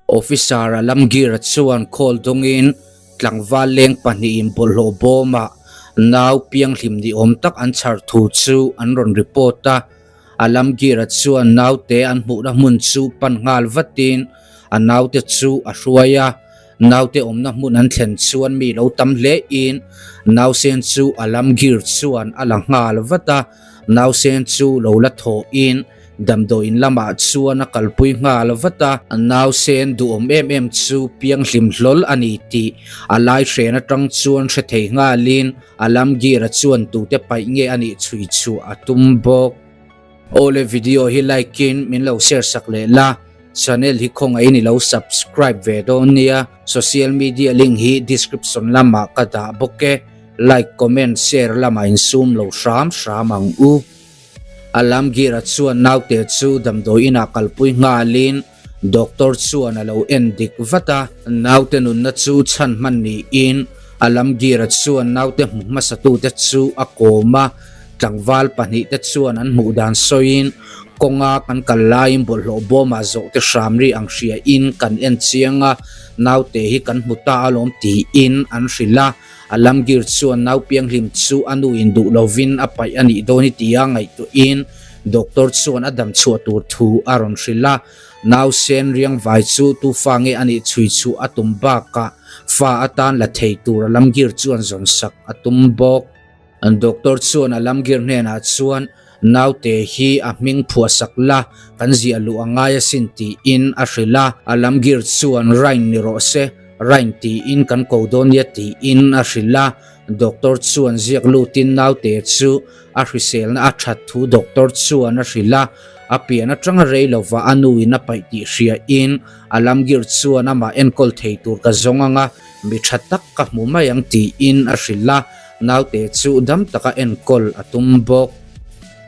Officer Alamgir-a chuan call dawngin tlangval leng pahnihin bawlhhlawh bawmah nau pianghlim ni awm tak an chhar thu chu an rawn report a. Alamgir-a chuan naute an hmuhna hmun chu pan nghal vatin a naute chu a hruai a. Naute awmna hmun an thlen chuan mi lo tam hlein nausen chu Alamgir chuan a la nghal vat a. Nausen chu lo la thawhin damdawiin lamah chuan a kalpui nghal vat a. Nausen duhawm em em chu pianghlim hlawl a ni tih a lai hren atang chuan hre thei nghalin Alamgir-a chuan tute paih nge a nih chhui chhuah a tum bawk. Awle video hi like in min lo share sak leh la, channel hi khawngaihin i lo subscribe ve dawn nia, social media link hi description lamah ka dah bawk e. Like, comment, share lamah insum lo hram hram ang u. Alamgir-a chuan naute chu damdawi inah kalpui nghalin doctor chuan a lo en dik vat a. Naute nunna chu chhan hman niin Alamgir-a chuan naute hmu hmasatute chu a kawm a. Tlangval pahnihte chuan an hmuh dan sawiin kawnga kan kal laiin bawlhhlawh bawmah zawhte hram ri ang hriain kan en chiang a, naute hi kan hmu ta alawm tiin an hrilh a. Alamgir chuan nau pianghlim chu a nu in duh lovin a paih a nih dawn hi tia ngaihtuahin doctor chuan a dam chhuah tur thu a rawn hrilh a. Nau sen riang vai chu tu fa nge a nih chhui chhuah a tum bakah fa atan la thei tur Alamgir chuan zawn sak a tum bawk. Doctor chuan Alamgir hnenah chuan naute hi a hming phuah sak la, kan ziah luh a ngai asin tiin a hrilh a. Alamgir chuan Rain ni rawh se, Rain tiin kan ko dawn nia tiin a hrilh a. Doctor chuan ziak lutin naute chu a hriselna a that thu doctor chuan a hrilh a. A pian atanga rei lova a nu in a paih tih hriain Alamgir chuan amah enkawl thei tur ka zawng anga mi tha tak ka hmu mai ang tiin a hrilh a. Naute chu dam taka enkawl a tum bawk.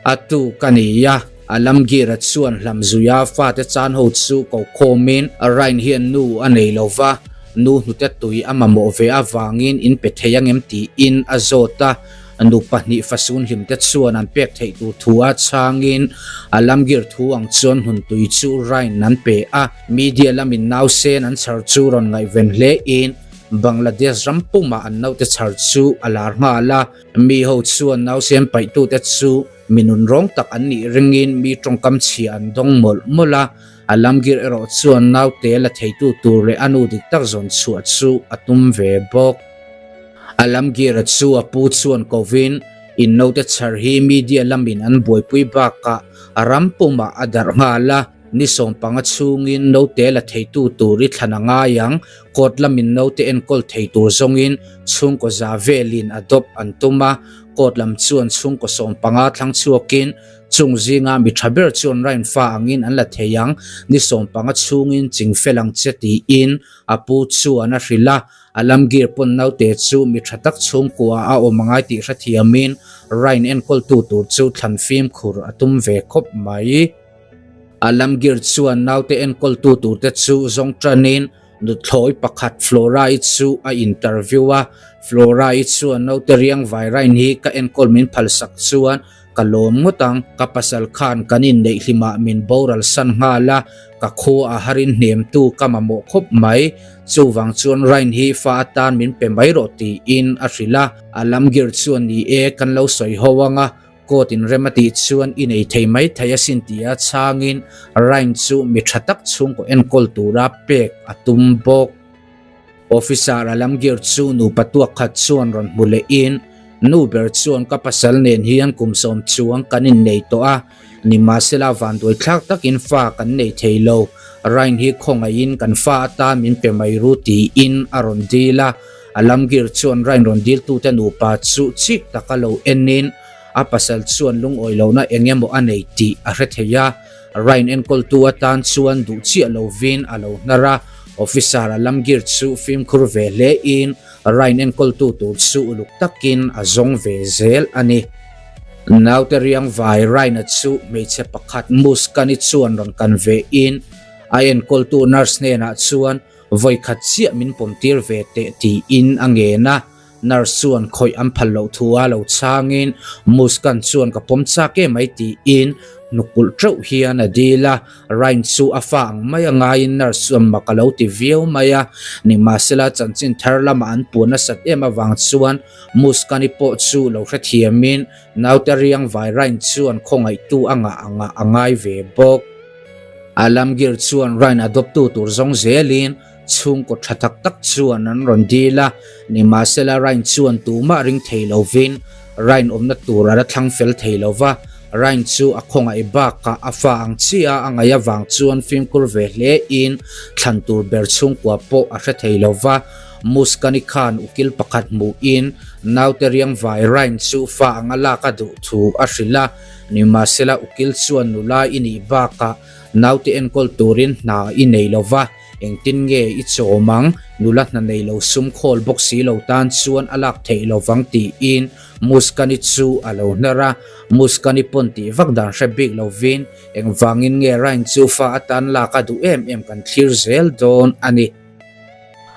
A tu ka ni a, Alamgir-a chuan hlamzuia fate chan ho chu ko khawmin Rain hian nu a nei lo va, nu hnute tui a mamawh ve avangin in pe thei angem tiin a zawt a. Nu pahnih fasun hlimte chuan an pek theih tur thu a chhangin Alamgir thu ang chuan hnun tui chu Rain an pe a. Media lamin nausen an chhar chu rawn ngaihven hlein Bangladesh ram pumah an naute chhar chu a lar nghal a, mi ho chuan nausen paihtute chu mi nunrawng tak an nih ringin mi tawngkam chhia an dawng mawlh mawlh a, Alamgir erawh chuan naute la theitu tur leh a nu dik tak zawn chhuah chu a tum ve bawk. Alamgir-a chu a pu chuan kovin in naute chhar hi media lamin an buaipui bakah a ram pumah a darh nghal a, Ni 15 chhungin naute la theitu tur i thlan a ngai ang. Court lamin naute enkawl thei tur zawngin chhungkaw za velin adopt an tum a. Court lam chuan chhungkaw 15 thlang chhuakin chung zinga mi tha ber chuan rain fa angin an la thei ang. Ni 15 chhungin ching fel ang che tiin a pu chuan a hrilh a. Alamgir pawn naute chu mi tha tak chhungkua a awm angai tih hrethiamin rain enkawltu tur chu thlan fimkhur a tum ve khawp mai. Alamgir chuan naute enkawltu turte chu zawng tanin nuthlawi pakhat Flora-i chu a interview a. Flora-i chuan naute riang vairain hi ka enkawl min phalsak chuan ka lawm ngawt ang. Ka pasal khan kan inneih hlimah min boral san nghal a, ka khua a harin hnemtu ka mamawh khawp mai. Chuvang chuan Rain hi fa atan min pe mai rawh tiin a hrilh a. Alamgir chuan ni e, kan lo sawi ho ang a, Court in rem a tih chuan i nei thei mai thei asin tia chhangin Ryan chu mi tha tak chhungkaw enkawl tura pek a tum bawk. Officer Alamgir chu nupa tuak khat chuan rawn hmu lehin nu ber chuan ka pasal nen hian kum 10 chuang kan innei tawh a, nimahsela vanduai thlak takin fa kan nei thei lo, Ryan hi khawngaihin kan fa atan min pe mai ru tiin a rawn dil a. Alamgir chuan Rain rawn diltute nupa chu chik taka lo enin a pasal chuan lungawi lohna eng emaw a nei tih a hre thei a. Rain enkawltu atan chuan duh chiah lovin a lo hnar a. Officer Alamgir chu fimkhur ve hlein Rain enkawltu tur chu uluk takin a zawng ve zel a ni. Naute riang vai Rain-a chu hmeichhe pakhat Muskani chuan rawn kan vein a enkawltu nurse hnenah chuan Vawi khat chiah min pawm tir ve teh tiin a ngen a, nurse chuan khawih an phal loh thu a lo chhangin Muskan chuan ka pawm chak em mai tiin Hnukulh teuh hian a dil a, Ryan chu a fa ang mai a ngaiin nurse chuan mak a lo ti viau mai a, nimahsela chanchin thar lama an puan nasat em avang chuan Muskani pawh chu lo hrethiamin naute riang vai Ryan chuan khawngaihtu a ngah angah a ngai ve bawk. Alamgir chuan Ryan a dawptu tur zawng zelin chhungkaw tha tak tak chuan an rawn dil a, nimahsela Ryan chuan tumah ring thei lovin Ryan awmna tur a la thlang fel thei lo va, Ryan chu a khawngaih bakah a fa ang chiah a ngaih avang chuan fimkhur ve hle in thlan tur ber chhungkua pawh a hre thei lo va, Muskani khan ukil pakhat hmuhin naute riang vai Ryan chu fa anga lak a duh thu a hrilh a, nimahsela ukil chuan nula i nih bakah Naute enkawl turin hna i nei lo va, engtin nge i chawm ang? Nula hna nei lo sum khawl bawk si lo tan chuan a lak theih lo vang tiin Muskani chu a lo hnar a. Muskani pawn tih vak dan hre bik lovin engvangin nge Ryan chu fa atan lak a duh em em kan thlir zel dawn a ni.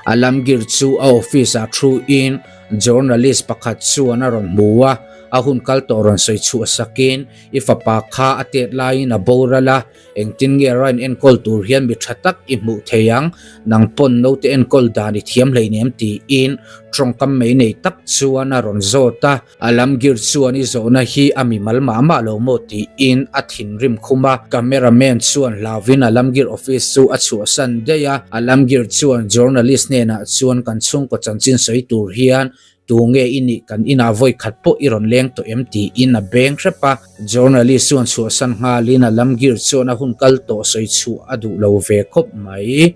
Alamgir chu a office ah thu in journalist pakhat chuan a rawn hmu a, a hun kal tawh rawn sawi chhuah sakin I fapa kha a tet laiin a boral a, engtin nge Ryan enkawl tur hian mi tha tak i hmuh thei ang, nang pawn naute enkawl dan i thiam hleinem tiin tawngkam mei nei tak chuan a rawn zawt a. Alamgir chuan i zawhna hi a mi mal mah mah lo maw tiin a thinrim khum a, cameraman chuan hlauvin Alamgir office chu a chhuahsan daih a, Alamgir chuan journalist hnenah chuan kan chhungkaw chanchin sawi tur hian Tu nge i nih kan inah vawi khat pawh i rawn leng tawh em tiin a beng hrep a. Journalist chuan chhuahsan nghalin a lamgir chuan a hun kal tawh sawi chhuah a duh lo ve khawp mai.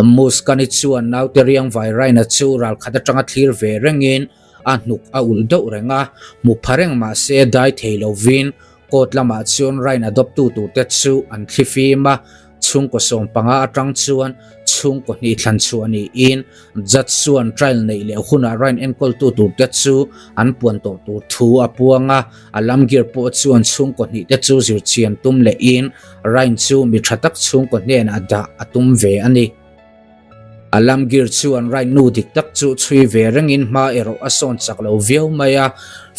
Muskani chuan naute riang vai Raina chu ralkhat atanga thlir ve rengin a hnuk a ulh deuh reng a, hmu pha reng mah se dai thei lovin court lamah chuan Raina dawptu turte chu an thlifim a. Chhungkaw 15 atang chuan chhungkaw hnih thlan chhuah niin judge chuan trial neih leh hunah Ryan enkawltu turte chu an puan tawh tur thu a puang a, Alamgir pawh chuan chhungkaw hnihte chu zirchian tum lehin Ryan chu mi tha tak chhungkaw hnenah dah a tum ve a ni. Alamgir chuan Ryan nu dik tak chu chhui ve rengin hma erawh a sawn chak lo viau mai a,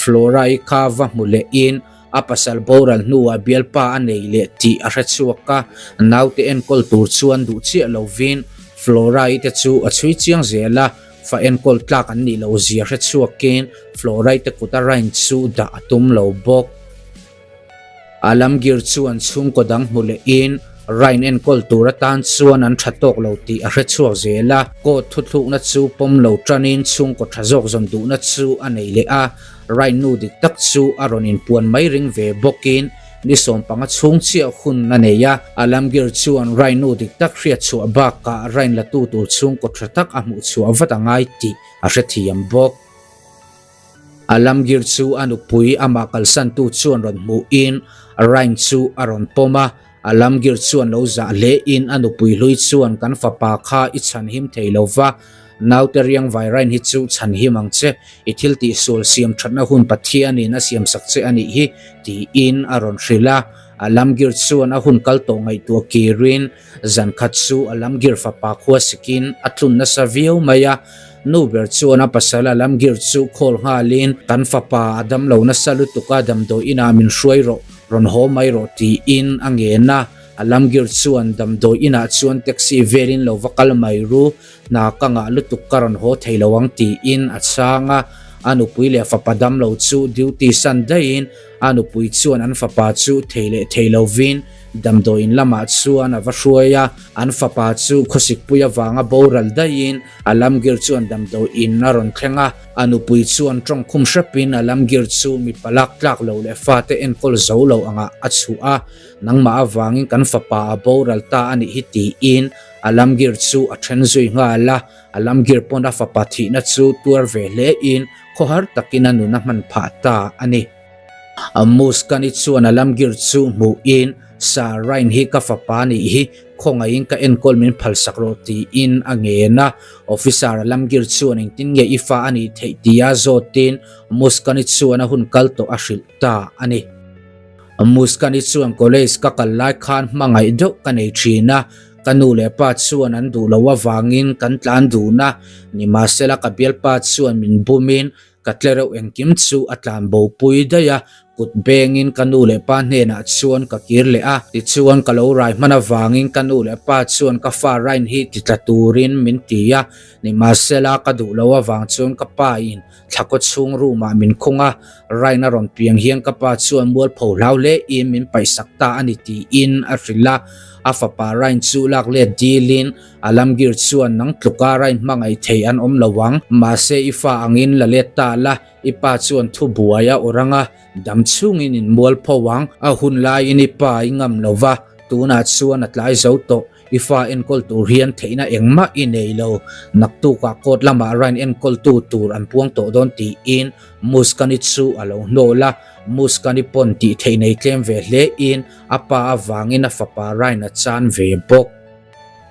Flora-i kha va hmu lehin A pasal boral hnuah bialpa a nei leh tih a hre chhuak a, naute enkawl tur chuan duh chiah lovin Flora-i te chu a chhui chiang zel a, fa enkawl tlak an nih loh zia hre chhuakin Flora-i te kut a rain chu dah a tum lo bawk. Alamgir chuan chhungkaw dang hmu lehin Rain enkawl tur atan chuan an tha tawk lo tih a hre chhuak zel a, court thuthlukna chu pawm lo tanin chhungkaw tha zawk zawn duhna chu a nei leh a. Rain nu dik tak chu a rawn inpuan mai ring ve bawkin ni 15 chhung chiah hun a nei a. Alamgir chuan Rain nu dik tak hriat chhuah bakah Rain latu tur chhungkaw tha tak a hmuh chhuah vat a ngai tih a hrethiam bawk. Alamgir chu a nupui amah kalsantu chuan rawn hmuhin Rain chu a rawn pawm a. Alamgir chuan lo zah hlein a nupui hlui chuan kan fapa kha i chhanhim thei lo va, naute riang vairain hi chu chhanhim ang che, i thil tihsual siam thatna hun Pathianin a siamsak che a nih hi, tiin a rawn hrilh a. Alamgir chuan a hun kal tawh ngaihtuah kirin zan khat chu Alamgir fapa khua sikin a tlun nasa viau mai a. Nu ber chuan a pasal Alamgir chu call nghalin kan fapa a damlo nasa lutuk a, damdawi inah min hruai rawh, Rawn haw mai rawh tiin a ngen a, Alamgir chuan damdawi inah chuan taxi velin lo va kal mai ru, hna ka ngah lutuk ka rawn haw thei lo ang tiin a chhang a, a nupui leh fapa damlo chu duty san daihin a nupui chuan an fapa chu thei leh thei lovin damdawi in lamah chuan a va hruai a, an fapa chu khawsikpui avanga boral daihin Alamgir chuan damdawi in a rawn thleng a. A nupui chuan tawngkhum hrepin Alamgir chu mipa lak tlak lo leh fate enkawl zo lo angah a chhuah a, nangmah avangin kan fapa a boral ta a nih hi tiin Alamgir chu a then zui nghal a. Alamgir pawn a fapa thihna chu tuar ve hlein khawhar takin a nun a hman phah ta a ni. Muskani chuan Alamgir chu hmuhin, Sir, Ryan hi ka fapa nih hi, khawngaihin ka enkawl min phalsak rawh tiin a ngen a. Officer Alamgir chuan engtin nge i fa a nih theih tia zawtin Muskani chuan a hun kal tawh a hrilh ta a ni. Muskani chuan college ka kal lai khan hmangaih deuh ka nei thin a, ka nu leh pa chuan an duh loh avangin kan tlan dun a, nimahsela ka bialpa chuan min bumin Ka tlereuh engkim chu a tlan bo pui daih a, Kut bengin ka nu leh pa hnenah chuan ka kir leh a, tichuan ka lo rai hman avangin ka nu leh pa chuan ka fa rain hi ti tla turin min ti a, nimahsela ka duh lo avang chuan ka pa in thlakaw chhung room ah min khung a, rain a rawn piang hian ka pa chuan mualpho hlau hle in min paihsak ta a ni tiin a hrilh a, a fapa rain chu lak let dilin A lamgir chuan nang tluka rain hmangaih thei an awm lo ang, mahse i fa angin la let ta la, I pa chuan thu buai a awrh anga dam chhungin in mual pho ang. A hun laiin i pa i ngam lo va, tunah chuan a tlai zo tawh. I fa enkawl tur hian theihna engmah i nei lo. Naktukah court lamah rain enkawltu tur an puang tawh dawn tiin Muskani chu a lo hnawl a. Muskani pawn tih theih nei tlem ve hle in a pa avangin a fapa rain a chan ve bawk.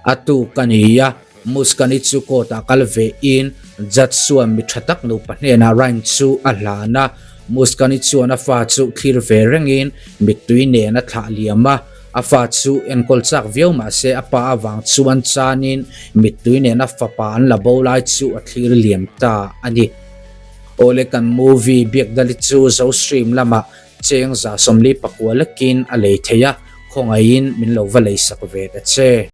A tuk a ni a, Muskani chu court ah kal ve in judge chuan mi tha tak nupa hnenah Ryan chu a hlan a, Muskani chuan a fa chu thlir ve rengin mittui nen a thlah liam a, a fa chu enkawl chak viau mahse a pa avang chuan chanin mittui nen a fapa an la bo lai chu a thlir liam ta a ni. Awle kan movie Biakdali chu Zostream lamah Cheng 144 lekin a lei thei a, khawngaihin min lo va leisak ve ta che.